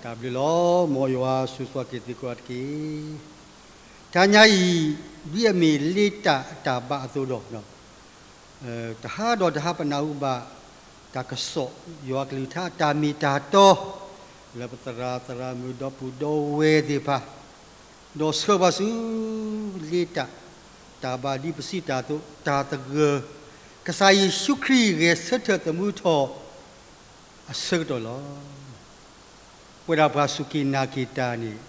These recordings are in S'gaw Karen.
တၢ်ဘျုးလီၤ. မ်ယွၤဆိၣ်ဂ့ၤက့ၤသုကိးဂၤတက့ၢ်. တနံၤအံၤ ဒ်အမ့ၢ်လ့တၢ်အတၢ်ဘါအသိးဒီး တဟးဒီးတဟးပနၢ်ဟူဘၣ် တၢ်ကစီၣ် ယွၤကလုၢ်ကထါအတၢ်မ့ၢ်တၢ်တီ လၢပသရၣ်သရၣ်မုၣ်ဒီပုၢ်ဒီဝဲၢ်သ့ၣ်တဖၣ် ဒီးဆှၢပှၤဆူ လ့တၢ် တၢ်ဘါဒ်ပစံးတၢ်အသိး တၢ်သဂၢၢ် ကစၢ်ယ့ၣ်ၡူးခရံာ်ဂဲၤဆၢထၢၣ်သမူထီၣ် အဆၢကတီၢ်လီၤ. ပဝဲဒၣ်ပှၤစူၢ်က့ၤနာ်က့ၤတၢ်န့ၣ်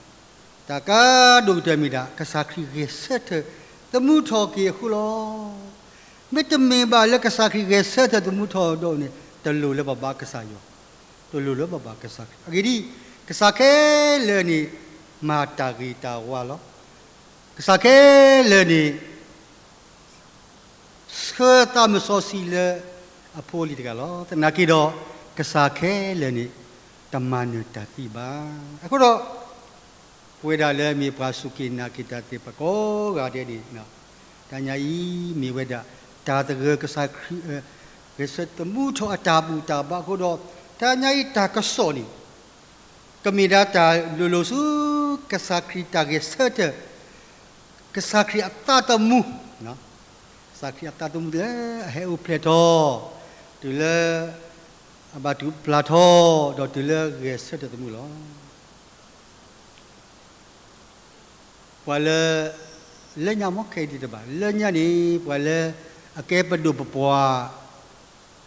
တၢ်ကါဒိၣ်ကတၢၢ်မ့ၢ်ဒၣ် ကစၢ်ခရံာ်ဂဲၤဆၢထၢၣ်သမူထီၣ်က့ၤအဃိလီၤ. မ့တမ့ၢ်ဘၣ်လၢကစၢ်ခရံာ်ဂဲၤဆၢထၢၣ်သမူထီၣ်ဒီးန့ၣ် တလိၣ်လၢပဘါကစၢ်ယွၤ, တလိၣ်လၢပဘါကစၢ်ခရံာ်. အဂ့ၢ်ဒ်အံၤ, ကစၢ်ခဲလၢာ်န့ၣ် မၤတၢ်ဂ့ၤတၢ်ဝါလီၤ. ကစၢ်ခဲလၢာ်န့ၣ် ဆှၢသးမုၢ်စီဆှံလၢအဖိအလံၤတဂၤလီၤ. သနာ်က့ဒီး ကစၢ်ခဲလၢာ်န့ၣ် တမၤနၢၤတၢ်သံဘၣ်. အဃိဒီး ပဝဲဒၣ်လၢအမ့ၢ်ပှၤစူၢ်က့ၤနာ်က့ၤတၢ်သ့ၣ်တဖၣ်ကိးဂၤဒဲးန့ၣ် တနံၤအံၤမ့ၢ်ဝဲဒၣ် တၢ်သဂၢၢ်ကစၢ်ခရံာ် ဂဲၤဆၢထၢၣ်သမူထီၣ်အတၢ်ဘူၣ်တၢ်ဘါအဃိဒီး တနံၤအံၤတၢ်ကစီၣ်န့ၣ် ကမ့ၢ်ဒၣ်တၢ်လိၤလိၤဆူ ကစၢ်ခရံာ်တၢ်ဂဲၤဆၢထၢၣ် ကစၢ်ခရံာ်အသးသမူ, ကစၢ်ခရံာ်အသးသမူလၢအဟဲအိၣ်ဖျဲၣ်ထီၣ်, တုၤလၢအဘၣ်တူၢ်ပျၢ်ထီၣ်, ဒီးတုၤလၢဂဲၤဆၢထၢၣ်သမူလီၤ. ပှၤလၢ လၢညါမ့ၢ်ခဲအံၤဒံးတဘၣ်, လၢညါန့ၣ် ပှၤလၢအကဲပဒိၣ်ပပှၢ်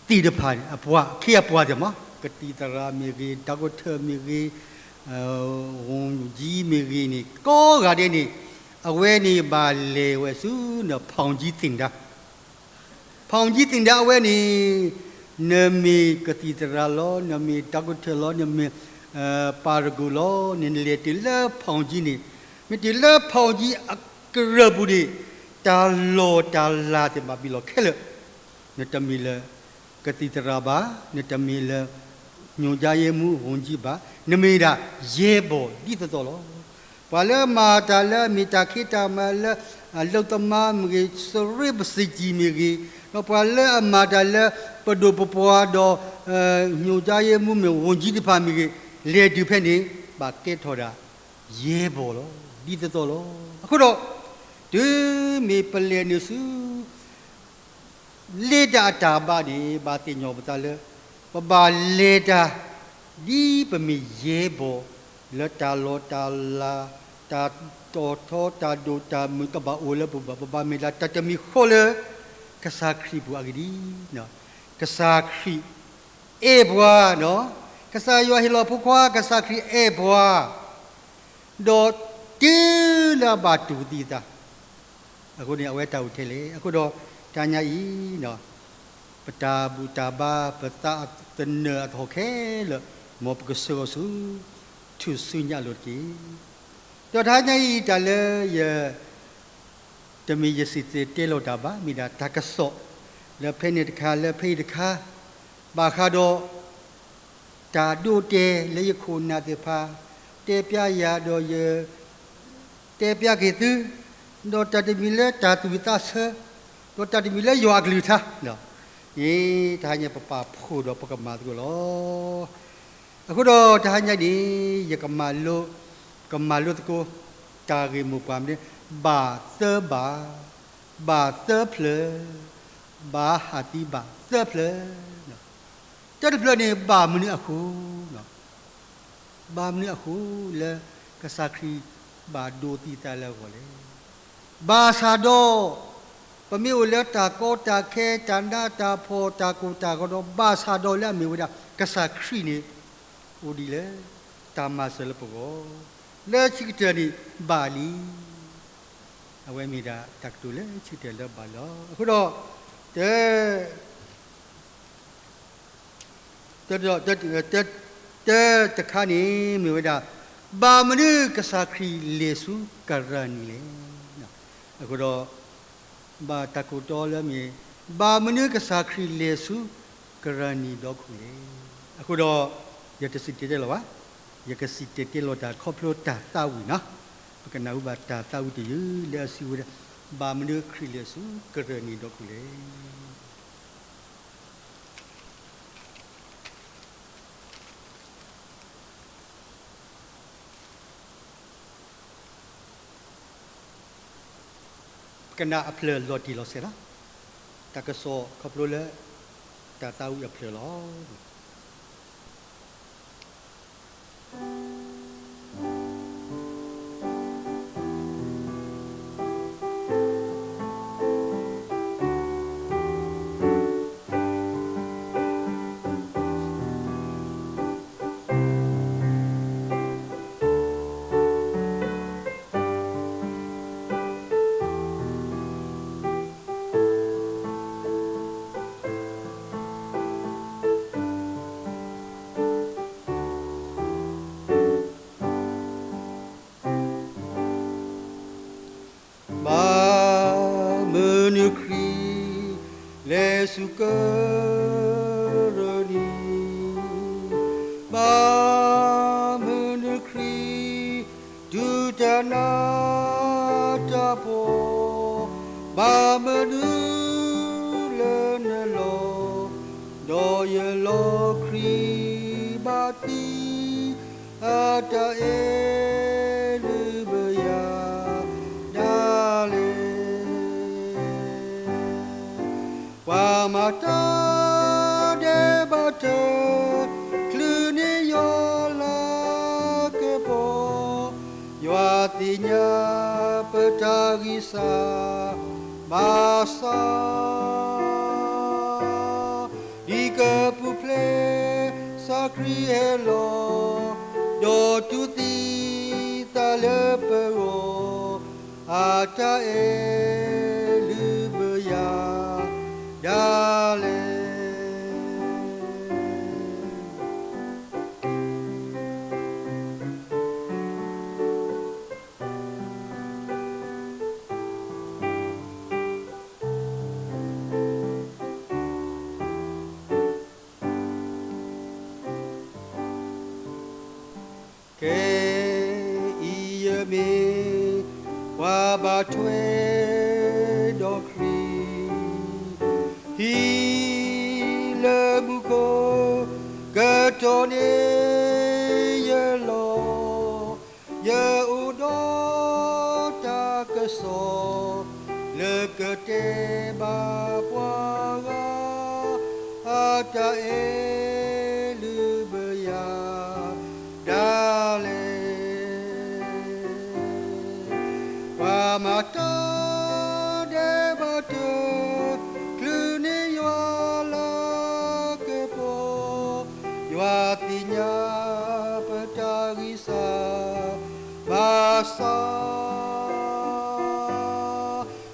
သ့ၣ်တဖၣ်န့ၣ် အပှၤ အခ့အပှၤသ့ၣ်မး ကသံၣ်သရၣ်မ့ၢ်ဂ့ၤ, တၢ်ကီတၢ်ခဲမ့ၢ်ဂ့ၤ, ဝူၤကၠံမ့ၢ်ဂ့ၤန့ၣ် ကိးဂၤဒဲးန့ၣ် အဝဲန့ၣ်ဘၣ်လဲၤဝဲဆူ နဖီၣ်ကၠံသ့ၣ်ဒါ ဖီၣ်ကၠံသ့ၣ်ဒါအဝဲန့ၣ် နမ့ၢ်ကသံၣ်သရၣ်လီၤ, နမ့ၢ်တၢ်ကီတၢ်ခဲလီၤ, နမ့ၢ် ပၤရဂိၢ်လီၤန့ၣ် နလဲၤတုၤလၢဖီၣ်ကၠံန့ၣ်, မ့ၢ်တုၤလၢဖီၣ်ကၠံအကရၢၢ်ပူၤန့ၣ် တၢ်လီၢ်တၢ်လၤသ့ၣ်တဖၣ်ဘၣ်လီၤခဲလၢာ်, နတမ့ၢ်လၢ ကသံၣ်သရၣ်ဘၣ်, နတမ့ၢ်လၢ ညွှန်ကြားရေးမှူး ဝူၤကၠံဘၣ်, နမ့ၢ်ဒၣ် ရဲဘော် ဒ်သိးသိးလီၤ. ပှၤလၢအမၤတၢ်လၢအမ့ၢ်တၢ်ခ့တၢ်မၤလၢ အလုပ်သမားမ့ၢ်ဂ့ၤ, စရ့ပစံးကံမ့ၢ်ဂ့ၤ, ဒီးပှၤလၢအမၤတၢ်လၢ ပဒိၣ်ပပှၢ်ဒီး ညွှန်ကြားရေးမှူးမ့ၢ် ဝူၤကၠံတဖၣ်မ့ၢ်ဂ့ၤ, လဲၤတုၤဖဲန့ၣ် ဘၣ်ကဲထီၣ်ဒၣ် ရဲဘော် လီၤ, ဒ်သိးသိးလီၤ. အဃိဒီး တုၤမ့ၢ်ပလဲၤနုာ်ဆူ လ့တၢ်အတၢ်ဘါန့ၣ် ဘၣ်သ့ၣ်နီၣ်ပသးလၢ ပဘၣ်လဲၤတၢ် ဒ်ပမ့ၢ် ရဲဘော် လၢတၢ်လီၢ်တၢ်လၤ တၢ်တီၢ်ထီ တၢ်ဒိၣ်တၢ်မုၢ်တဘၣ်အိၣ်လၢပပူၤဘၣ်, ပဘၣ်မ့ၢ်ဒၣ်တၢ်တမံၤဃီလၢ ကစၢ်ခရံာ်ပူၤအဂ့ၢ်ဒ်အံၤ, ကစၢ်ခရံာ်အဲၣ်ပှၤ, ကစၢ်ယွၤဟ့ၣ်လီၤဖိခွါ, ကစၢ်ခရံာ်အဲၣ်ပှၤ ဒီးတုၤလၢအဘၣ်တူၢ်သံအသး အဃိန့ၣ် အဝဲတၢ်အိၣ်ထဲလဲၣ်. အဃိဒီး တနံၤအံၤ ပတၢ်ဘူၣ်တၢ်ဘါ ပသးသနၢၣ်အသဟီၣ်ခဲလၢာ် မ်ပကဆှၢအီၤဆူ ထူၣ်စုညါအလိၤတက့ၢ်. ဒီးတနံၤအံၤ တၢ်လၢယ တမ့ၢ်ယစံၣ်တဲၤတဲလီၤတၢ်ဘၣ်, မ့ၢ်ဒၣ်တၢ်ကစီၣ် လၢဖဲန့ၣ်တခါ လၢဖဲအံၤတခါ ဘၣ်ဃးဒီး တၢ်ဒိတဲာ်လၢယခိၣ်နၢ်သ့ၣ်တဖၣ် တဲပျဲယၤဒီးယ တဲပျဲက့ၤသု, ဒီးတၢ်တမံၤလၢတၢ်သူၣ်ဝံၣ်သးဆၢ, ဒီးတၢ်တမံၤလၢယွၤအကလုၢ်ကထါ အ့ တဟါညါပပာ်ဖှိၣ်ဒီးပကမၤသကိးလီၤ. အဃိဒီးတဟါညါန့ၣ် ယကမၤလိ ကမၤလိသကိး တၢ်ဂ့ၢ်မိၢ်ပှၢ်မနုၤ ဘၣ်သၢဘၣ်, ဘၣ်သၢဖျၢၣ်, ဘၣ်ဟးသံဘၣ်သၢဖျၢၣ်, တၢတဖျၢၣ်န့ၣ် ဘၣ်မနုၤအဃိ ဘၣ်မနုၤအဃိလၢ ကစၢ်ခရံာ်ဘၣ်ဒိသံသးလၢအဂီၢ်လဲၣ်. ဘၣ်ဆၣ်ဒီး ပမ့ၢ်အိၣ်လၢတၢ်ကီတၢ်ခဲ တၢ်နးတၢ်ဖှီၣ် တၢ်ကိၢ်တၢ်ဂီၤဒီး ဘၣ်ဆၣ်ဒီးလၢအမ့ၢ်ဝဲဒၣ် ကစၢ်ခရံာ်န့ၣ် အိၣ်ဒံးလၢ တၢ်မၤစၢၤလၢပဂီၢ် လၢခံကတၢၢ်န့ၣ် ဘၣ်လံ. အဝဲမ့ၢ်ဒၣ်တၢ်ကတိၤလၢခံကတၢၢ်လၢဘၣ်လီၤ. အဃိဒီး တ တ တ တ တၢတခါန့ၣ် မ့ၢ်ဝဲဒၣ် ဘၣ်မနုၤကစၢ်ခရံာ်လဲၤဆူကရၢနံၤလဲၣ်. အဃိဒီး ဘၣ်တၢ်ကိးတီလၢမ့ၢ် ဘၣ်မနုၤကစၢ်ခရံာ်လဲၤဆူကရၢနံၤဒီခိၣ်လဲၣ်. အဃိဒီး ယတစံၣ်တဲၤတဲလီၤဘၣ်, ယကစံၣ်တဲၤတဲလီၤတၢ်ခီဖျိတၢ်သးဝံၣ်နီၤ, ပကနၢ်ဟူဘၣ်တၢ်သးဝံၣ်တယုၢ်လၢအစံးဝဲဒၣ် ဘၣ်မနုၤခရံာ်လဲၤဆူကရၢနံၤဒီခိၣ်လဲၣ်. ကနၣ်အဖျၢၣ်လီၤတံၢ်လီၤဆဲးလီၤ. တၢ်ကစီၣ်ခီဖျိလၢ တၢ်သးဝံၣ်အဖျၢၣ်လီၤ. ဘၣ်မနုၤခရံာ် လဲၤဆူက ရနံၤ, ဘၣ်မနုၤခရံာ် တူၢ်တၢ်နးတၢ်ဖှီၣ်, ဘၣ်မနုၤလၢနလီၢ်, ဒီးယလီၢ်ခရံာ်ဘၣ်သံ, အတၢ်အဲၣ်လုၢ်ဘၢယၤဒၣ်လဲာ် ပှၤမၤတၢ်ဒဲးဘးတၢၢ် ချုးန့ၢ်ယွၤလၢကပီၤ, ယွၤသ့ၣ်ညါပတၢ်ဂံၢ်စၢ် ဘၣ်ဆၣ် ဒ်ကပူၤဖျဲး ကစၢ်ခရံာ်ဟဲလီၤ, ဒီးတူၢ်သံသးလၢပဂီၢ်, အတၢ်အဲၣ်လုၢ်ဘၢယၤဒၣ်လဲာ် ခဲအံၤယမ့ၢ်ပှၤဘၣ်ထွဲဒီးခရံာ်, ဟံၣ်လၢမူခိၣ်ကတီၢ်န့ၣ်ယလီၤ, ယအိၣ်ဒီးတၢ်ကစီၣ် လၢကတဲဘၣ်ပှၤဂၤ အတၢ်အဲၣ်လုၢ်ဘၢယၤဒၣ်လဲာ် ပှၤမၤတၢ်ဒဲးဘးတၢၢ် ချုးန့ၢ်ယွၤလၢကပီၤ, ယွၤသ့ၣ်ညါပတၢ်ဂံၢ်စၢ် ဘၣ်ဆၣ်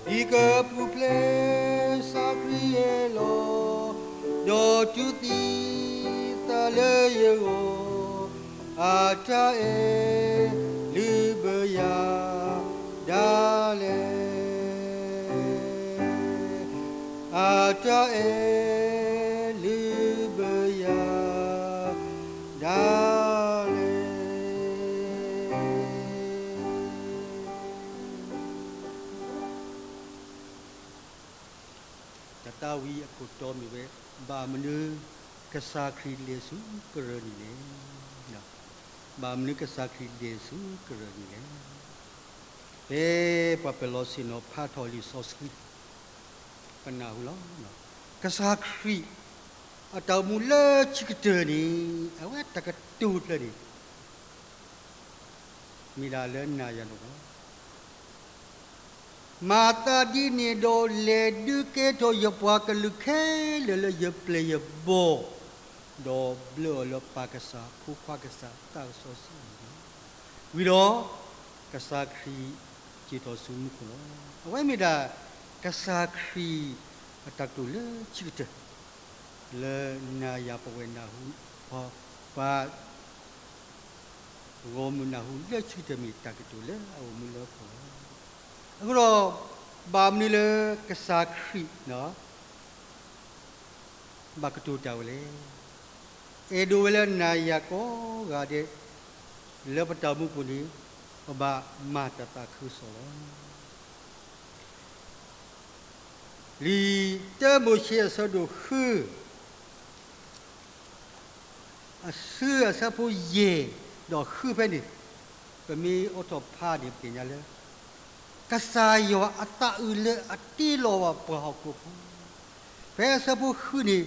ဒ်ကပူၤဖျဲးကစၢ်ခရံာ်ဟဲလီၤ, ဒီးတူၢ်သံသးလၢယဂီၢ်, အတၢ်အဲၣ်လုၢ်ဘၢယၤဒၣ်လဲာ်, အတၢ်အဲၣ်လုၢ်ဘၢယၤဒၣ်လဲာ်. တၢ်သးဝံၣ်အခိၣ်တီမ့ၢ်ဝဲ, ဘၣ်မနုၤကစၢ်ခရံာ်လဲၤဆူကရၢနံၤလဲၣ်. ဘၣ်မနုၤကစၢ်ခရံာ်လဲၤဆူကရၢနံၤလဲၣ်. ဖဲပှၤပၢၤလီၢ်ဆ့ၣ်နီၤဖးထီၣ်လံာ်စီဆှံ ပနၢ်ဟူလီၤ. ကစၢ်ခရံာ်အတၢ်အိၣ်မူလၢခံကတၢၢ်န့ၣ် အဝဲတၢ်ကတိၤတဖျၢၣ်န့ၣ် မ့ၢ်ဒၣ်လၢနၤယၤန့ၣ်လီၤ. မၤသးဒ်န့ၣ်ဒီး လဲၤဒုးကဲထီၣ်ယပှၤကလုာ်ခဲလၢာ်လၢယပျဲၢ်ယဘီၣ်, ဒီးဘျၢအီၤလၢပၢ်ကစၢ်, ဖိခွါကစၢ်, သးစီဆှံအမံၤလီၤ. ဝံၤဒီးကစၢ်ခရံာ်စံၣ်ထီၣ်ဆူမူခိၣ်လီၤ. အဝဲမ့ၢ်ဒၣ်ကစၢ်ခရံာ်အတၢ်ကတိၤလၢခံကတၢၢ် လၢနၤယၤပဝဲနၢ်ဟူ, ပှၤဂီၢ်မုၢ်နၢ်ဟူလၢခံကတၢၢ်မ့ၢ်တၢ်ကတိၤလၢအအိၣ်မူလၢဟီၣ်ခိၣ်လီၤ. အဃိဒီး ဘၣ်မနုၤလၢကစၢ်ခရံာ် ဘၣ်ကတိၤတၢ်ဝဲလဲၣ်. အဲၣ်ဒိးဝဲလၢနၤယၤကိးဂၤဒဲး လၢပတၢ်အိၣ်မူပူၤန့ၣ် ပဘၣ်မၤတၢ်သးခုကစီၣ်လီၤ. လံာ်တၢမိၤၡ့အဆၢဒိၣ်ဃု အဆၢအဆၢဖိယဲၢ်ဒီးဃုဖဲန့ၣ်, ပမ့ၢ်အိးထီၣ်ဖးန့ၣ် ပသ့ၣ်ညါလၢ ကစၢ်ယွၤအသးအုးလၢအတ့လီၤဘၣ်ပှၤဟီၣ်ခိၣ်ဖိ, ဖဲအဆၢဖိဃုန့ၣ်,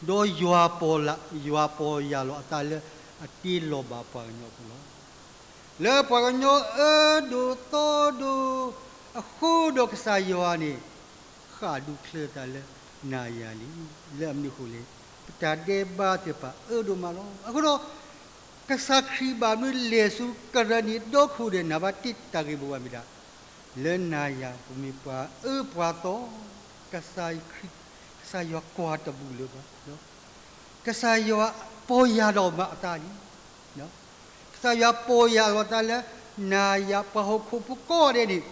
ဒီးယွၤပီၢ်လၢ, ယွၤပီၢ်ယၢ်လီၤအသးလၢအတ့လီၤဘၣ်ပှၤကညီအဃိလီၤ. လၢပှၤကညီအၢဒိၣ်သီဒိၣ်အဃိဒီးကစၢ်ယွၤန့ၣ် ဃၣ်ဒူချၢသးလၢနၤယၤလံ. လၢအမနုၤအဃိလဲၣ်, ပတၢ်ဒဲးဘးသ့ၣ်တဖၣ်အၢဒိၣ်မးလီၤ. အဃိဒီး ကစၢ်ခရံာ်ဘၣ်မနုၤလဲၤဆူကရၢနံၤဒီခိၣ်ဒီး နၢ်ဘၣ်တ့ၢ်တၢ်ဂ့ၢ်မိၢ်ပှၢ်မ့ၢ်ဒၣ်, လၢနၤယၤပမ့ၢ်ပှၤအၢပှၤသီ, ကစၢ်ခရံာ်, ကစၢ်ယွၤကွၢ်တဘူၣ်လၢၤဘၣ်, ကစၢ်ယွၤပီၢ်ယၢ်ဒီးမၤအသးလံ. ကစၢ်ယွၤပီၢ်ယၢ်လီၤသးလၢ နၤယၤပှၤဟီၣ်ခိၣ်ဖိကိးဂၤဒဲးန့ၣ်,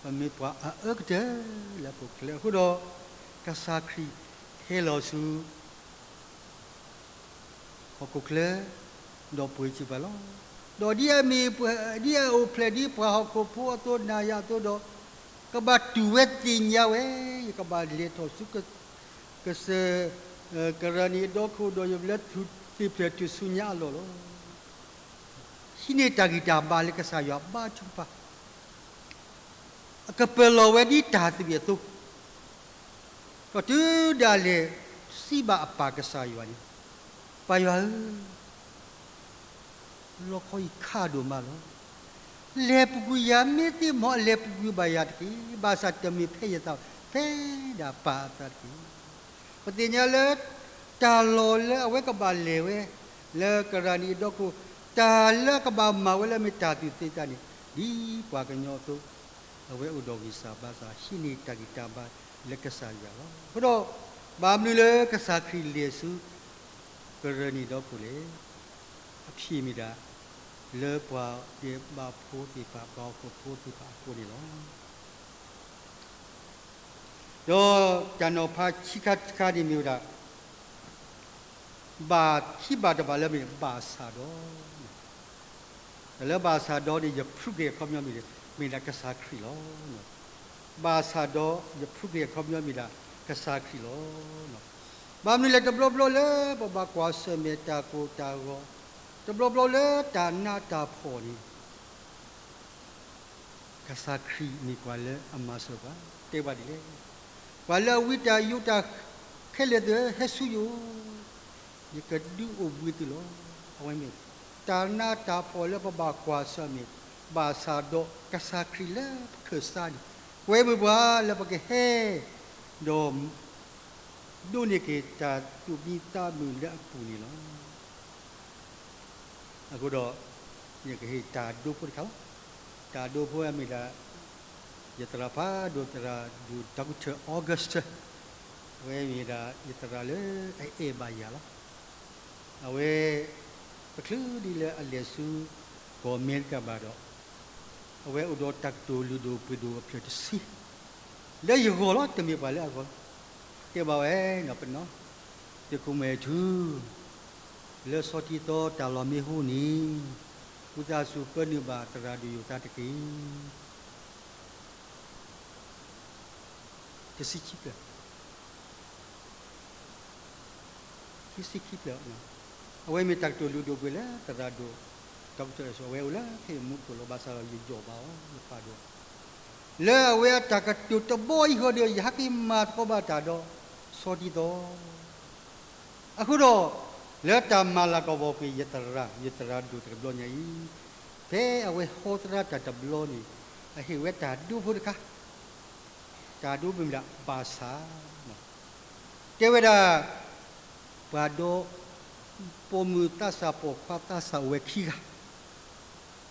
ပမ့ၢ်ပှၤအအၢကတၢၢ်လၢဟီၣ်ခိၣ်ချၢအဃိဒီး, ကစၢ်ခရံာ်ဟဲလီၤဆူ ဟီၣ်ခိၣ်ချၢ, ဒီးပှ့ၤစ့ၢ်ပှၤလီၤ. ဒီးဒ်အမ့ၢ်ပှၤ, ဒ်အအိၣ်ဖျဲၣ်ဒ်ပှၤဟီၣ်ခိၣ်ဖိအသိး နၤယၤအသိးဒီး, ကဘၣ်တူၢ်ဝဲသ့ၣ်ညါဝဲ, ယကဘၣ်လဲၤထီၣ်ဆူကစၢၢ်, ကရၢနံၤအဒီခိၣ်ဒီး ယလဲၤထူၣ်သ့ၣ်ဖျဲၣ်ထူၣ်ဆူညါအလီၢ်လီၤ. ဟံးန့ၢ်တၢ်ဂံၢ်တၢ်ဘါလၢကစၢ်ယွၤဘါထုကဖၣ် အကပၢၤလီၤဝဲဒ်တၢ်သဘံၣ်အသိး, ဒီးတုၤဒၣ်လဲာ်စံးဘၣ်အပၢ်ကစၢ်ယွၤန့ၣ်, ပၢ်ယွၤဧၢ, လီခီအံၤခးဒိၣ်မးလီၤ. လဲၤပူၤကွံာ်ယၤမ့ၢ်သ့မ့ၢ် လဲၤပူၤကွံာ်ဘၣ်ယၤတက့ၢ်. ဘၣ်ဆၣ်တမ့ၢ်ဖဲယသး, ဖဲဒၣ်ပၢ်အသးတက့ၢ်. ပသ့ၣ်ညါလၢ တၢ်လီၢ်လၢအဝဲကဘၣ်လဲၤဝဲ လၢကရၢနံၤအဒီခိၣ်, တၢ်လၢအကဘၣ်မၤဝဲလၢအမ့ၢ်တၢ်သူၣ်သ့ၣ်တၢ်န့ၣ်, ဒ်ပှၤကညီအသိး, အဝဲအိၣ်ဒီးဂံၢ်စၢ်ဘါစၢ် ဟံးန့ၢ်တၢ်ဂံၢ်တၢ်ဘါလၢကစၢ်ယွၤလီၤ. အဃိဒီး, ဘၣ်မနုၤလၢကစၢ်ခရံာ်လဲၤဆူ ကရၢနံၤဒီခိၣ်လဲၣ်. အဖံးမ့ၢ်ဒၣ် လၢပှၤဒဲးဘးဖိသ့ၣ်တဖၣ် ပှၤဟီၣ်ခိၣ်ဖိသ့ၣ်တဖၣ်အဃိန့ၣ်လီၤ. ဒီးတၢ်နီၤဖးခံခါတခါန့ၣ်မ့ၢ်ဝဲဒၣ် ဘၣ်ခံဘၣ်တဘၣ်လၢမ့ၢ် ဘၣ်ဆၣ်ဒီး, တၢ်လၢဘၣ်ဆၣ်ဒီးန့ၣ် ယဖုက့ၤအခီပညီမ့ၢ်, မ့ၢ်ဒၣ်ကစၢ်ခရံာ်လီၤ. ဘၣ်ဆၣ်ဒီး ယဖုက့ၤအခီပညီမ့ၢ်ဒၣ်ကစၢ်ခရံာ်လီၤ. ဘၣ်မနုၤလဲၣ် တဘျီဘျီလၢပဘၣ်ကွၢ်ဆၢၣ်မဲာ်တၢ်ကိၢ်တၢ်ဂီၤ, တဘျီဘျီလၢတၢ်နးတၢ်ဖှီၣ်န့ၣ် ကစၢ်ခရံာ်မ့ၢ်ပှၤလၢအမၤစၢၤပှၤ, တဲပှၤဒ်လဲၣ်, ပှၤလၢအဝံတၢ်ယိးတၢ်ခဲလၢာ်သ့ၣ်ဧၢ, ဟဲဆူယအိၣ်, ယကဒုးအိၣ်ဘှံးသုလီၤ. အဝဲမ့ၢ်တၢ်နးတၢ်ဖှီၣ်လၢပဘၣ်ကွၢ်ဆၢၣ်မဲာ်, ဘၣ်ဆၣ်ဒီးကစၢ်ခရံာ်လၢပခၢၣ်စးန့ၣ်, ပဝဲမ့ၢ်ပှၤလၢပကဟဲ, ဒီး ဒိးန့ၢ်က့ၤတၢ်သူၣ်မံသးမုာ်လၢအပူၤန့ၣ်လီၤ. အဃိဒီး, ယကဟ့ၣ်တၢ်ဒိဖိတခါလီၤ. တၢ်ဒိဖိမ့ၢ်ဒၣ်, ယသရၣ်ဖးဒိၣ် သရၣ်ဒိၣ် Doctor August, အဝဲမ့ၢ်ဒၣ်ယသရၣ်လၢအအဲၣ်ဘၣ်ယၤလီၤ. အဝဲ, တချုးဒံးလၢအလဲၤဆူ ကီၢ်အမဲရကၤဘၣ်ဒီး, အဝဲအိၣ်ဒီးတၢ်ကတိၤလုၢ်ဒိၣ်ပှ့ၤဒိၣ်အဖျၢၣ်တဆံ လၢယဂီၢ်လီၤ, တမ့ၢ်ပှၤလၢအဂီၢ်လီၤ. တဲဘၣ်ဝဲ, ပနီၢ်, သုးခိၣ်မဲာ်ထူ, လၢဆီထံသီတၢ်လီၢ်မ့ၢ်ဟိန့ၣ်, ဝံသးစူၤပၢနုာ်ဘၣ်သရၣ်ဒိၣ်ယိၤသးတက့ၢ်. တဆံခံဖျၢၣ် ခံဆံခံဖျၢၣ်, အဝဲမ့ၢ်တၢ်ကတိၤလုၢ်ဒိၣ်ပှ့ၤလၢသရၣ်ဒိၣ် Doctor အဝဲအိၣ်လၢဖဲအမူခိၣ်လီၤ. ဘၣ်ဆၣ်ဒီးယယီၣ်ဘၣ်အီၤ ယဖးဒိၣ်, လၢအဝဲအတၢ်ကတိၤတဘီအံၤဃီဒီး ယဟဲက့ၤမၤသကိးဘၣ်တၢ်ဒီး ဆီထံသီ အဃိဒီး, လၢတၢ်မၤလၤကပီၤကွံာ်ယသရၣ်, ယသရၣ်ဒိၣ်တဘျီညါအံၤ, ဖဲအဝဲဟီသရၣ်တၢ်တဘျီန့ၣ်, အဟ့ၣ်ဝဲတၢ်ဒိဖိတခါ, တၢ်ဒိဖိမ့ၢ်ဒၣ် ဘၣ်ဆၣ်, တဲဝဲဒၣ်, ပှၤဒီး, ပိာ်မုၣ်သးစၢ်ပိာ်ခွါသးစၢ်အိၣ်ဝဲခံဂၤ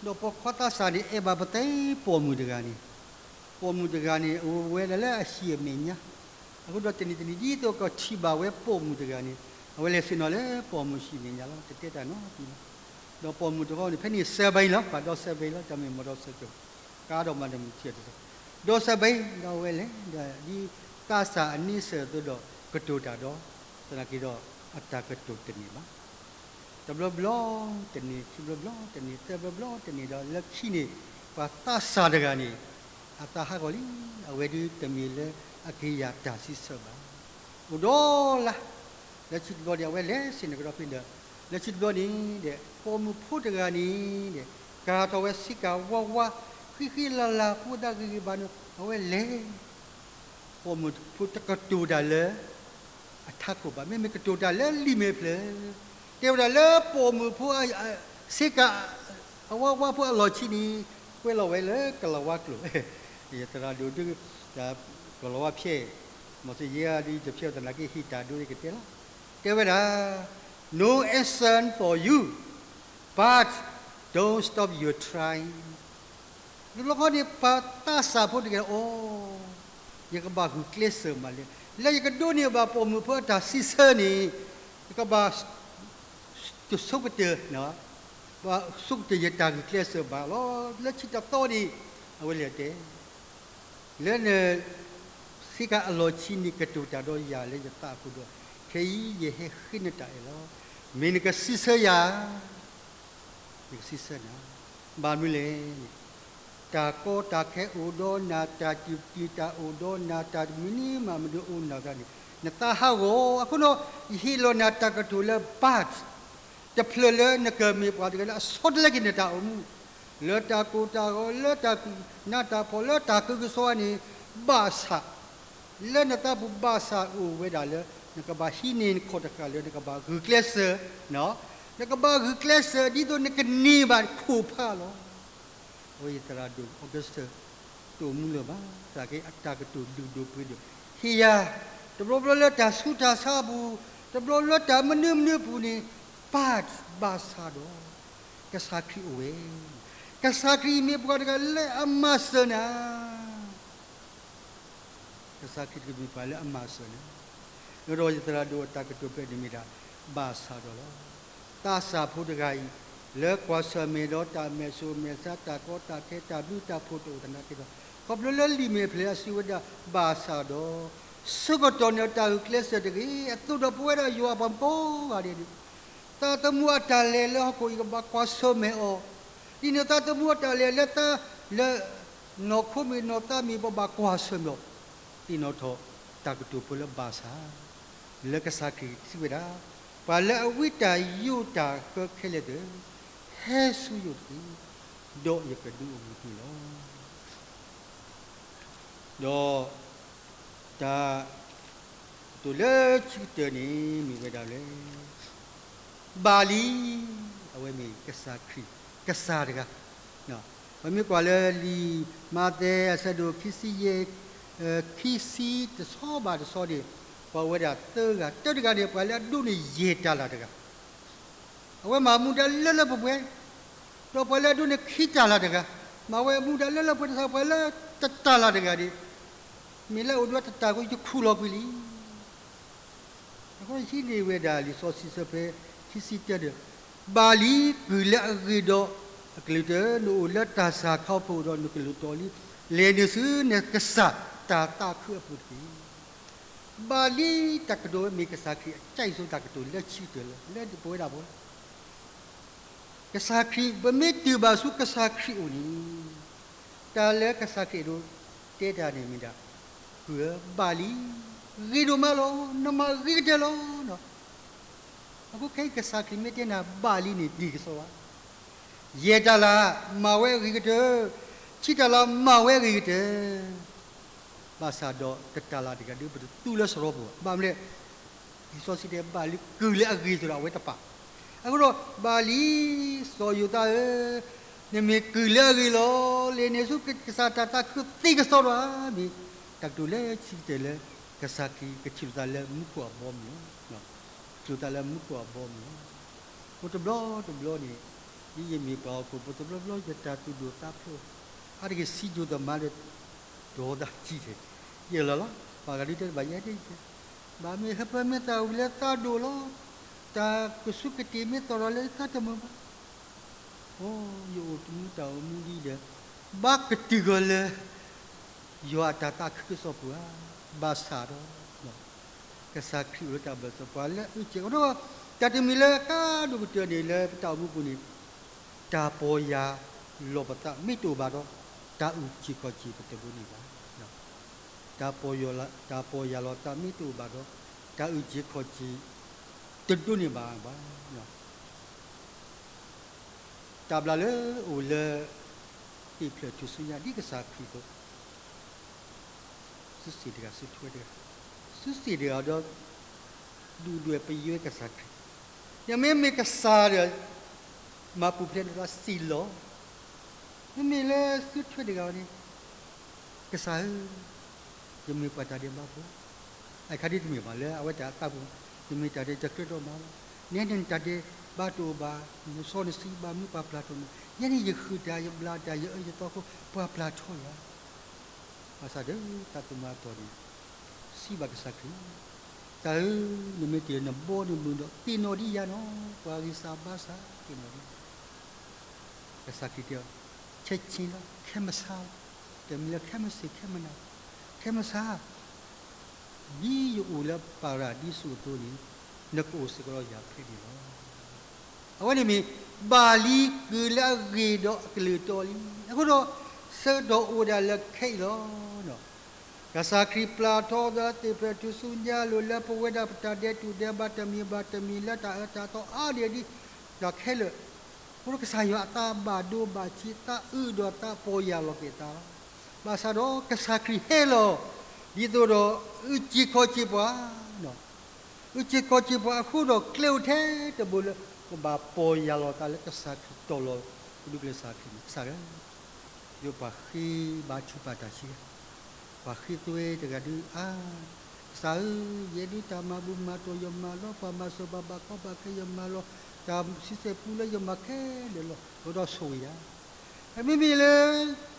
ဒီးပိာ်ခွါသးစၢ်န့ၣ် အဲၣ်ဘၣ်ပသဲပိာ်မုၣ်တဂၤန့ၣ်, ပိာ်မုၣ်တဂၤန့ၣ် အိၣ်ဝဲဒၣ်လၢအဟံၣ်အမဲာ်ညါ, အဃိဒီးတနံၤတနံၤ ဒ်သိးကထံၣ်ဘၣ်ဝဲပိာ်မုၣ်တဂၤန့ၣ်, အဝဲလဲၤဆ့ၣ်နီၤလၢပိာ်မုၣ်ဟံၣ်မဲာ်ညါလီၤ, တတဲတၢ်နီတမံၤလီၤ. ဒီးပိာ်မုၣ်တဂၤန့ၣ် ဖဲန့ၣ်စဲဘဲလီၤ, ပှၤဒီးစဲဘဲလီၤ, တၢ်မ့ၢ်မီၣ်ဒီးစဲကၠိ, ကါဒီးမၤတမုာ်ထံၣ်တတီၤ, ဒီးစဲဘဲ, ဒီးအဝဲလဲၤ, ဒ်သးစၢ်အန့ဆၢၣ်အသိးဒီးကတိၤတၢ်ဒီး, သနာ်က့ဒီး, အတၢ်ကတိၤတန့ၢ်ဘၣ် တဘျီဘျီတန့ၢ်, ခံဘျီဘျီတန့ၢ်, သၢဘျီဘျီတန့ၢ်ဒီး လၢခံန့ၣ်, ပှၤသးစၢ်တဂၤန့ၣ်, အသးဟးဂီၤလံ, အဝဲဒုးတမ့ၢ်လၢအက့ၤယၤတၢ်စံးဆၢဘၣ်. အိၣ်ဒီးလါ, လၢခံတဘျီန့ၣ် အဝဲလဲၤဆ့ၣ်နီၤကဒီးဖဲဒီး, လၢခံတဘျီန့ၣ်ဒီး ပိာ်မုၣ်ဖိတဂၤန့ၣ်ဒီး ကၤထီၣ်ဝဲဆ့ကၤဝါဝါ, ဃံဃံလၤလၤဖိသၣ်ဂ့ၤဂ့ၤဘၣ်န့ၣ် အဝဲလဲၤ ပိာ်မုၣ်ဖိတကတိၤတၢ်လၢအထးခိၣ်ဘၣ်, မ့မ့ၢ်ကတိၤတၢ်လၢလံာ်မဲာ်ဖျၢၣ်, တဲဝဲဒၣ်လၢပိာ်မုၣ်ဖိ ဆ့ကၤ အဝါဝါဖိအလီၢ်ခံန့ၣ် ကွဲးလီၤဝဲလၢကလီၤဝါကျိာ်, ယသရၣ်ဒိၣ်ဒုး ကလီၤဝါဖျဲး, မ့ၢ်စ့ၢ်ယဲဒ်တဖျဲးသနာ်က့ ဟ့ၣ်တၢ်ဒိကတဲလီၤ, တဲဝဲဒၣ် No action for you, but don't stop your trying. တဘျီဃီန့ၣ် ပှၤသးစၢ်ဖိတဂၤအီၤ, ယကဘၣ်ဂုာ်ကျဲးစၢးမးလဲၣ်, လၢယကဒိးန့ၢ်ဘၣ်ပိာ်မုၣ်ဖိအတၢ်စံးဆၢန့ၣ် ယကဘၣ် တဆိကတၢၢ်, ဆိကတၢၢ်ယတၢ်ဂုာ်ကျဲးစၢးဘၣ်လီၤ. လၢခံတသီန့ၣ် အဝဲလဲၤတဲ လၢန ဆ့ကၤအလီၢ်ခံန့ၣ် ကတိၤတၢ်ဒီးယၤလၢယသးအပူၤဒီး ခဲအံၤယဟဲဃ့နတၢ်အဲၣ်လီၤ. မ့ၢ်နကစံးဆၢယၤ ယကစံးဆၢနၤ, ဘၣ်မနုၤလဲၣ်န့ၣ် တၢ်ကီတၢ်ခဲအိၣ်ဒီးနၤ, တၢ်တံာ်တၢ်အိၣ်ဒီးနၤ, တၢ်တမံၤန့ၣ်မးမဒုအိၣ်နၤသးန့ၣ် နသးဟးဂီၤ. အဃိဒီး ယဟ့ၣ်လီၤနၤတၢ်ကတိၤလၢ but တဖျၢၣ်လၢနကမ့ၢ်ပှၤတဂၤလၢအဆီတလဲက့ၤနတၢ်အိၣ်မူ လၢတၢ်ကိၢ်တၢ်ဂီၤ, လၢတၢ်နးတၢ်ဖှီၣ်, လၢတၢ်ကကစီၣ်န့ၣ် ဘၣ်ဆၣ် လၢနသးပူၤဘၣ်ဆၣ်အိၣ်ဝဲဒၣ်လၢ နကဘၣ်ဟံးန့ၢ်နခီၣ်တဃာ်လၢနကဘၣ်ဂုာ်ကျဲးစၢး, နကဘၣ်ဂုာ်ကျဲးစၢး ဒ်သိးနကန့ၢ်ဘၣ်ခိၣ်ဖးလီၤ. အဝဲယသရၣ်ဒိၣ် August တအိၣ်မူလၢၤဘၣ်, သနာ်က့အတၢ်ကတိၤလုၢ်ဒိၣ်ပှ့ၤဒိၣ်, ဟ့ၣ်ယၤ တဘျီဘျီလၢတၢ်ဆူးတၢ်ဆါအပူၤ, တဘျီလၢတၢ်မနုၤမနုၤအပူၤန့ၣ် but ဘၣ်ဆၣ်ဒီး ကစၢ်ခရံာ်အိၣ်ဝဲ, ကစၢ်ခရံာ်မ့ၢ်ပှၤတဂၤလၢအမၤစၢၤနၤ ကစၢ်ခရံာ်တမ့ၢ်ပှၤလၢအမၤစၢၤနၤ, ဒီးယသရၣ်ဒိၣ်အတၢ်ကတိၤဖဲန့ၣ်မ့ၢ်ဒၣ် ဘၣ်ဆၣ်ဒီးလီၤ. သးစၢ်ဖိတဂၤအံၤ လၢကွၢ်ဆၢၣ်မဲာ်ဒီးတၢ်မဲာ်စိၤမဲာ်ဆါ တၢ်ကီတၢ်ခဲ တၢ်ဘျုးတၢ်ဖှိၣ်တအိၣ်သနာ်က့ဒီး ခီဖျိလၢလံာ်မဲာ်ဖျၢၣ်အစံးဝဲဒၣ် ဘၣ်ဆၣ်ဒီး ဆၢကတီၢ်န့ၣ်တၢ်ဂုာ်ကျဲးစၢးတဂ့ၤ, အသိးဒီးပဝဲဒၣ်ယွၤပှၤကိးဂၤဒဲးန့ၣ် သးသမူအတၢ်လဲၤလၢဟီၣ်ခိၣ်အံၤ ကဘၣ်ကွၢ်ဆၢၣ်မဲာ်အီၤ, ဒ်န့ၣ်သးသမူအတၢ်လဲၤလၢသး လၢနီၢ်ခိမ့ၢ်နီၢ်သးမ့ၢ် ပဘၣ်ကွၢ်ဆၢၣ်မဲာ်အီၤ, သ့ၣ်နီၣ်ထီၣ် တၢ်ကတိၤဖိလၢဘၣ်ဆၣ်, လၢကစၢ်ခရံာ်စံးဝဲဒၣ်, ပှၤလၢအဝံတၢ်ယိးတၢ်ဃၢခဲလၢာ်သ့ၣ်, ဟဲဆူယအိၣ်တက့ၢ်, ဒီးယကဒုးအိၣ်မူသုလီၤ. ဒီး တၢ်ကတိၤလၢခံကတၢၢ်န့ၣ် မ့ၢ်ဝဲဒၣ်လၢ ဘၣ်လံ, အဝဲမ့ၢ်ကစၢ်ခရံာ် ကစၢ်တဂၤ, ပမ့ၢ်ကွၢ်လၢလံာ်မးသဲအဆၢဒိၣ်ခံဆံယဲၢ်, ခံဆံတဆီဘၣ်တဆီန့ၣ် ပှၤဝဲဒၣ်သၢဂၤ, တၢတဂၤန့ၣ် ပှၤလၢအဒိးန့ၢ်ယဲၢ်တၤလၣ်တဂၤ အဝဲမၤမူဒါလၢလၢပှဲၤပှဲၤ, ဒီးပှၤလၢအဒိးန့ၢ်ခံတၤလၣ်တဂၤ, မၤဝဲမူဒါလၢလၢပှဲၤပှဲၤ, ပှၤလၢတတၤလၣ်တဂၤန့ၣ် မ့ၢ်လၢအိၣ်ဒီးတတၤအဃိ ယခူၣ်လီၤကွံာ်လံ. အဃိဟံးန့ၢ်ဝဲဒၣ်လံာ်စီဆှံဆၢဖဲ ခံဆံတၢဒီး, ဘၣ်လံ, ကုၢ်လၢအဂ့ၤဒီးအကလုၢ်တၢၢ်, နအိၣ်လၢတၢ်ဆၢကတီၢ်ဖိဒီးနကလုၢ်တီလံ, လဲၤနုာ်ဆူနကစၢ်တၢ်သးခုအပူၤတက့ၢ်. ဘၣ်လံ, တၢ်ကတိၤဝဲမ့ၢ်ကစၢ်ခရံာ်အကြိုက်ဆုံးတၢ်ကတိၤလၢခံကတၢၢ်လၢ လၢပဝဲဒၣ်ပှၤ ကစၢ်ခရံာ် ပမ့ၢ်တုၤဘၣ်ဆူကစၢ်ခရံာ်အအိၣ်န့ၣ်, တၢ်လၢကစၢ်ခရံာ်ဒိးတဲတၢ်န့ၣ်မ့ၢ်ဒၣ်, ကုၢ်ဧၢ, ဘၣ်လံ, ဂ့ၤဒိၣ်မးလီၤ, နမၤဂ့ၤကတၢၢ်လီၤ. အဃိခဲအံၤကစၢ်ခရံာ်မ့ၢ်တဲနၤဘၣ်လံန့ၣ် ဒ်ကစီဝါ ယဲၢ်တၤလၣ် မၤဝဲအဂ့ၤကတၢၢ်, ခံတၤလၣ် မၤဝဲအဂ့ၤကတၢၢ်, ဘၣ်ဆၣ်ဒီးတတၤလၣ်တဂၤဒီး ပတသူလၢစရီပူၤဘၣ်. ဘၣ်မနုၤလဲၣ်, လံာ်စီဆှံတဲ ဘၣ်လံ, ကုၢ်လၢအဂ့ၤအသိးဒီး အဝဲတပာ်. အဃိဒီး ဘၣ်လံ, စီၤယိၤသးဧၢ, နမ့ၢ်ကုၢ်လၢအဂ့ၤလီၤ. လဲၤနုာ်ဆူကစၢ်တၢ်သးခုသ့ကစီဒီဧါ, မ့ၢ်တၢ်ကတိၤလၢခံကတၢၢ်လၢ ကစၢ်ခရံာ်ကထံၣ်လိာ်သးလၢမူခိၣ်အဘီအမုၢ်လီၤ. ကထံၣ်လိာ်သးလၢမူခိၣ်အဘီအမုၢ်လီၤ. အဃိတဘျီတဘျီန့ၣ် ဒ်ယမ့ၢ်ပှၤဟီၣ်ခိၣ်ဖိတဘျီဘျီ ယတၢ်သူၣ်ဒိၣ်သးဖျိး, အါတက့ၢ်စံယိၤသးမါဒီး ဒီသးကံၢ်ထဲ, ယဲၢ်လီၤလီၤ, ပှၤဂၤဒုတဲတဘၣ်ယဲဒၣ်, ဘၣ်မ့ၢ်ဟၢဖၢမ့ၢ်သးဝံၤလၢသးဒိၣ်လီၤ, တၢ်ကဆူးကတ့ၢ်မ့ၢ်သီၣ်ဒီးလၢသးတမုာ်ဘၣ်. အိ, ယအိၣ်တမူတၢ်အိၣ်မူဒ်ဒီး ဘၣ်ကတုၤဂီၤလၢ ယွၤအတၢ်သးခုကစီၣ်ပူၤဧါ, ဘၣ်ဆၣ်ဒီး ကစၢ်ခရံာ်အိၣ်လၢတၢ်ဘၣ်စီၣ်ပှၤလၢအအုၣ်ကဲၣ်အီၤဒီး တၢ်တမံၤလၢအကါဒိၣ်ကတၢၢ်န့ၣ်လၢပတၢ်အိၣ်မူပူၤန့ၣ် တၢ်ပီၢ်ယၢ်လီၤပသးမ့ၢ်တအိၣ်ဘၣ်ဒီး တၢ်အုၣ်က့ၤခီၣ်က့ၤပတဒိးန့ၢ်ဘၣ်. တၢ်ပီၢ်ယၢ်လီၤ, တၢ်ပီၢ်ယၢ်လီၤသးမ့ၢ်တအိၣ်ဘၣ်ဒီး တၢ်အုၣ်က့ၤခီၣ်က့ၤ တဒိးန့ၢ်ဘၣ်ဘၣ်. တၢ်ဘျၣ်လၢအိၣ်လၢ တ့ၢ်ဖျၢၣ်ထူၣ်စုညါဒ်ကစၢ်ခရံာ်အသိး, စုစ့ၣ်တဂၤ စုထွဲတဂၤ, စုစ့ၣ်တဂၤဒီး ဒုၣ်ဒွဲၣ်ပယွဲကစၢ်ခရံာ်, ဒီးမ့မ့ၢ်ကစၢ်ဒီး မၤပူၤဖျဲးနသးစ့ၢ်လီၤ. မ့မ့ၢ်လၢစုထွဲတဂၤန့ၣ် ကစၢ်ဧၢ, ယမ့ၢ်ပှၤတၢ်ဒဲးဘးဖိ, အခါဒ်တမ့ၢ်ဘၣ်လၢအဝဲတၢ်သးပူၤ, ယမ့ၢ်တၢ်ဒဲးတကြၢးဒီးမၤလီၤ, နဲန့ၣ်နတၢ်ဒဲးဘးတအိၣ်ဘၣ်, နစီနဆှံဘၣ်မနုၤပှၤပျၢ်ထီၣ်နၤ, ယဲန့ၣ်ယဟုၣ်တၢ် ယဘျၣ်တၢ် ယအၢယသီအဃိ ပှၤပျၢ်ထီၣ်ယၤ ဘၣ်ဆၣ်ဒီးတၢ်သူၣ်မၤအသီၣ်န့ၣ် စံးဘၣ်ကစၢ်ခရံာ်, ကစၢ်ဧၢ, နမ့ၢ်တ့ၢ်နဘီနမုၢ်ဒီး သ့ၣ်နီၣ်ဒံးယၤနီၤ, ပှၤဂံၢ်စၢ်ဘါစၢ်သ့ၣ်နီၣ်ဒံး, ကစၢ်ခရံာ်တဲအီၤ, ခဲဆ့လီၤ, ခဲမဆါလီၤ, တမံၤလၢခဲမုၢ်ဆ့ၣ်ခဲမုၢ်နၤ, ခဲမုၢ်ဆါ ဒ်ယအိၣ်လၢပၤရဒံစူးအသိးန့ၣ်, နကအိၣ်စ့ၢ်ကီးဒီးယၤဖဲန့ၣ်လီၤ. အဝဲန့ၣ်မ့ၢ် ဘၣ်လံကုၢ်လၢအဂ့ၤဒီးအကလုၢ်တီလံ. အဃိဒီး ဆၢကတီၢ်အိၣ်ဒၣ်လၢခဲအံၤလီၤ. ကစၢ်ခရံာ်ပျၢ်ထီၣ်ဒီးတ့ၢ်ဖျၢၣ်ထူၣ်စုညါလိာ်လၢပဝဲဒၣ်ပတၢ်ဒဲးတူၢ်ဒဲးဘး တမံၤဘၣ်တမံၤလၢတၢ်အၢတၢ်သီအါဒံးဒံး တၢ်ခဲလၢာ် အဃိဒီးကစၢ်ယွၤအသးဘၣ်ဒိဘၣ်ထံး သးအုးဒီးသးပီၢ်ယၢ်လီၤက့ၤအသးလီၤ. ဘၣ်ဆၣ်ဒီးကစၢ်ခရံာ်ဟဲလီၤ ဒ်သိးဒီး အုၣ်က့ၤခီၣ်က့ၤပှၤ, အုၣ်က့ၤခီၣ်က့ၤပှၤအဃိဒီး ကျဲအိၣ်ထဲတဘိလၢ ပဘၣ်ပီၢ်ယၢ်လီၤသးလၢကစၢ်ခရံာ်တီၢ်လီၤ ပဒူၣ်ကျဲကစၢ်ခရံာ်န့ၣ် ကစၢ်ဧၢ, ယပှၤဃ့ဘါထုကဖၣ်တၢ်ဆံး ပှၤဃ့သွဲတဂၤဒုးအါ, ကစၢ်ဧၢ, ယဲဒုးတၢ်မၤဘူၣ်မၤတီၢ်ယမၤလီၤ, ပှၤမၤစၢၤပှၤဘၣ်ကီဘၣ်ခဲ ယမၤလီၤ, တၢ်ဆံဆဲၣ်ပူလၢယမၤခဲလၢာ်လီၤ, အဃိဒီးဆိၣ်ဂ့ၤယၤ. မ့မ့ၢ်လၢ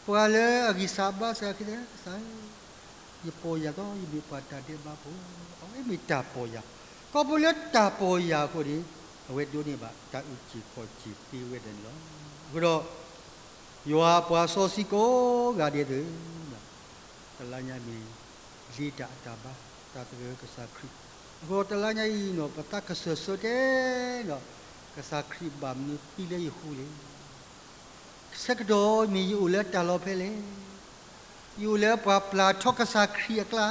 ပှၤလၢအဂံၢ်စၢ်ဘါစၢ်ခံဂၤ, ကစၢ်ဧၢ, ယပီၢ်ယၢ်သီ ယမ့ၢ်ပှၤတၢ်ဒဲးဘးဖိ, အဝဲမ့ၢ်တၢ်ပီၢ်ယၢ်, ခီဖျိလၢတၢ်ပီၢ်ယၢ်အဃိန့ၣ် အဝဲဒိးန့ၢ်ဘၣ်တၢ်အုၣ်က့ၤခီၣ်က့ၤသ့ဝဲဒၣ်န့ၣ်လီၤ. အဃိဒီး ယွၤအပှၤစီဆှံကိးဂၤဒဲးသ့ၣ်ဧၢ, တလါညါမ့ၢ် လ့တၢ်အတၢ်ဘါ တၢ်သဂၢၢ်ကစၢ်ခရံာ်, အဃိဒီးတလါညါအံၤ ပသးကစၢၢ်ဆၢတဲာ်ဒီး ကစၢ်ခရံာ်ဘၣ်မနုၤသံလၢယဃိလဲၣ်. ဆၢကတီၢ်မ့ၢ်ယအိၣ်လၢတၢ်လီၢ်ဖဲလဲၣ်, ယအိၣ်လၢပှၤပျၢ်ထီၣ်ကစၢ်ခရံာ်အကျါ,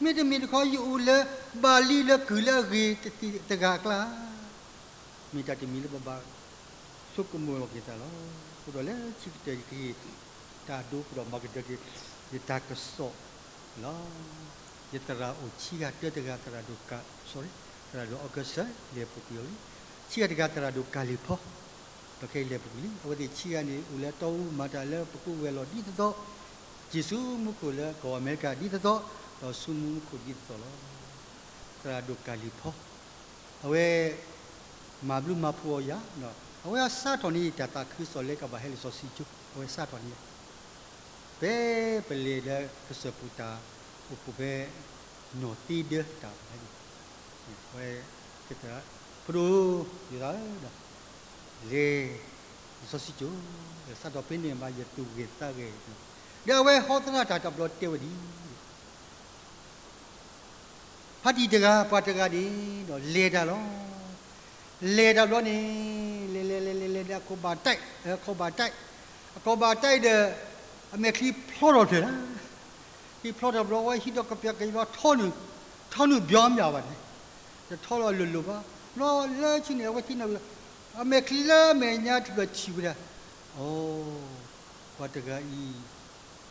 မ့တမ့ၢ်တခီ ယအိၣ်လၢဘၣ်လံလၢကုၢ်လၢအဂ့ၤတဂၤအကျါ, မ့ၢ်တၢ်တမံၤလၢပဘၣ်ဆိကမိၣ်လီၤက့ၤသးလီၤ. အဃိဒီးလၢခံကတၢၢ်ယကဟ့ၣ်တၢ်ဒိကဒီးမၤကဒၢက့ၤ ယတၢ်ကစီၣ်လီၤ. ယသရၣ်အိၣ်ခံဂၤ တၢတဂၤ သရၣ်ဒိၣ်ကၢ်, sorry, သရၣ်ဒိၣ်အီကူးစၢ် လဲၤပူၤကွံာ်အီၤလံ. ခံဂၤတဂၤ သရၣ်ဒိၣ်ကၢ်လံၤဖီ ဒီးခဲအံၤလဲၤပူၤကွံာ်လံ. အဝဲသ့ၣ်ခံဂၤန့ၣ် အိၣ်လၢအတီအူမၤတၢ်လၢပကအိၣ်ဝဲလီၤဒ်သိးသိး, က့ၤဆူမူခိၣ်လၢကီၢ်အမဲရကၤဒ်သိးသိး, ဒီးဆူမူခိၣ်ဒ်သိးသိးလီၤ. သရၣ်ဒိၣ်ကၢ်လံၤဖီ အဝဲ မၤဘျုးမၤဖှိၣ်အီၤယၤ, အဝဲအစးထီၣ်န့ၢ်တၢ်သးခုကစီၣ်လၢကဘၣ်ဟဲလၢစီဆှံကၠိ, အဝဲစးထီၣ်န့ၢ်ယၤ ဖဲပလဲၤလၢကစၢၢ်ပူၤတၢ်အိၣ်ဖှိၣ်ဖဲ နီၢ်သ့ဒၢတၢ်ဘၣ်န့ၣ်, အဝဲ ကဲသရၣ် ဖိဒိၣ် ယသးဧၢ, လဲၤ လံာ်စီဆှံကၠိ, ဒီးစးထီၣ်ဖဲန့ၣ်ဘၣ် ယသူၣ်ဂဲၤသးဂဲၤ, ဒီးအဝဲဟီသရၣ်တၢ်တဘျီတဲဝဲဒ် ဖါတံၢ်တဂၤ ပှၤတဂၤန့ၣ်ဒီး လဲၤတၢ်လီၤ. လဲၤတၢ်ဘျီန့ၣ် လဲၤလဲၤလဲၤလဲၤလဲၤဒီး အခိၣ်ဘၣ်တဲာ်, အခိၣ်ဘၣ်တဲာ်, အခိၣ်ဘၣ်တဲာ်ဒီး အမဲာ်ချံဖျီထီၣ်တဖျၢၣ်လီၤ. ချံဖျီထီၣ်ဘျီ အဝဲဟံးဒီးကပျၢ်ကပျၢ် ထီနုာ်, ထီနုာ်ဘျီမးဘၣ်န့ၣ်, တထီလီၤလိၤလိၤဘၣ်. ဘျီလၢခံန့ၣ် အဝဲသ့ၣ်နီၣ်ဝဲ, အမဲာ်ချံလၢအမဲာ်ညါတဖျၢၣ်ထံၣ်ဝဲဒၣ်, အိ, ပှၤတဂၤအံၤ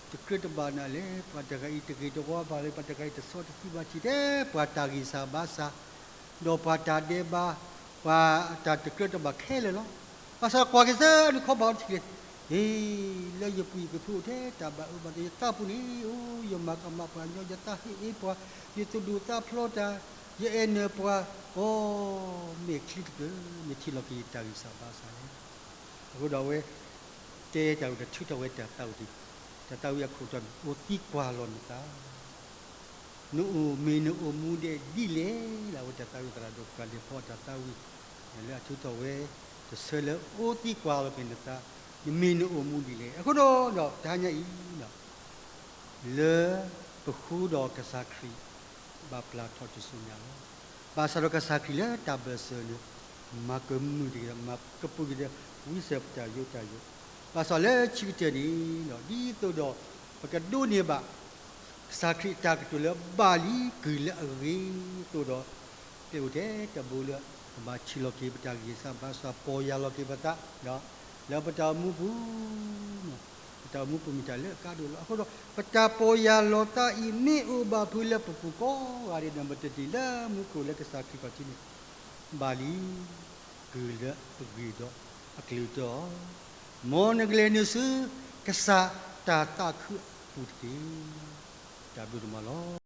တကြၢးတဘၣ်နၤလဲၣ်, ပှၤတဂၤအံၤတဂ့ၤတဝါဘၣ်လဲၣ်, ပှၤတဂၤအံၤတစီတဆှံဘၣ်ထံၣ်ထဲ ပှၤတၢ်ဂံၢ်စၢ်ဘါစၢ်, ဒီးပှၤတၢ်ဒဲးဘး, ပှၤတၢ်တကြၢးတဘၣ်ခဲလၢာ်လီၤ. ဘၣ်ဆၣ်ကွၢ်က့ၤသၢနုာ်ခီဘၣ်အီၤတထံၣ်လဲၣ်, အ့, လၢယပူၤယကဖုအိၣ်ထဲတၢ်ဘၣ်အၢဘၣ်သီ ယသးပူၤန့ၣ်, အိ, ယမၤကမၣ်ပှၤညီ, ယသးဟ့အ့ပှၤ, ယသူၣ်ဒူသးဖျီတၢ်, ယအဲၣ်နၢၤပှၤ, အိ, မဲာ်ချံတဖျၢၣ် မ့ၢ်ထံၣ်လီၤက့ၤယတၢ်ဂံၢ်စၢ်ဘါစၢ်လဲၣ်. အဃိဒီးအဝဲ တဲတၢ်ဝံၤဒီးထုးထီၣ်ဝဲတၢ်သးဝံၣ်တဘ့ၣ်, တၢ်သးဝံၣ်အခိၣ်တီန့ၣ် အိးသံကွၢ်လီၤနသး, နအိၣ်မ့ၢ်နအိၣ်မူဒဲးဒ်လဲၣ်လၢ အဝဲတၢ်သးဝံၣ် သရၣ်ဒိၣ်ကၢ်လံၤဖီအတၢ်သးဝံၣ် လၢအထုးထီၣ်ဝဲ တဆၢလၢအိးသံကွၢ်လီၤက့ၤနသး, နမ့ၢ်နအိၣ်မူဒ်လဲၣ်. အဃိဒီး တဟါညါအံၤ လၢပဃုဒီးကစၢ်ခရံာ် ဘၣ်ပျၢ်ထီၣ်ထူၣ်စုညါလီၤ. ဘၣ်ဆၣ်ဒီးကစၢ်ခရံာ်လၢတၢ်ဘၢၣ်စၢၤန့ၣ် မၤကမုာ်တဂ့ၤဒီး မၤကပူၤက့ၤဒီး ဝံစၢၤပတၢ်ယိးတၢ်ယိး, ဘၣ်ဆၣ်လၢခံကတၢၢ်န့ၣ်ဒီး ဒ်သိးဒီး ပကဒိးန့ၢ်ဘၣ် ကစၢ်ခရံာ်အတၢ်ကတိၤလၢဘၣ်လံကုၢ်လၢအဂ့ၤအသိးဒီး ကျဲအိၣ်ထဲတဘိလၢ ပဘၣ်ထံၣ်လီၤက့ၤပတၢ်ဂံၢ်စၢ်ဘါစၢ် ပီၢ်ယၢ်လီၤက့ၤပသးဒီး လၢပတၢ်အိၣ်မူပူၤ, ပတၢ်အိၣ်မူပူၤမ့ၢ်တၢ်လၢအကါဒိၣ်လီၤ. အဃိဒီး ပတၢ်ပီၢ်ယၢ်လီၤသးအံၤ မ့ၢ်အိၣ်ဘၣ်ဖုးလၢပပူၤကိးဂၤဒဲးဒီး ပတဒ်လၢမူခိၣ်လၢကစၢ်ခရံာ်ခီၣ်ထံးန့ၣ်ဘၣ်လံ. ကုၢ်လၢအဂ့ၤဒီးအကျိၤတၢ်အီၤ, မ်နကလဲၤနုာ်ဆူ ကစၢ်တၢ်သးခုအပူၤတက့ၢ်. တၢ်ဘျုးဒိၣ်မးလီၤ.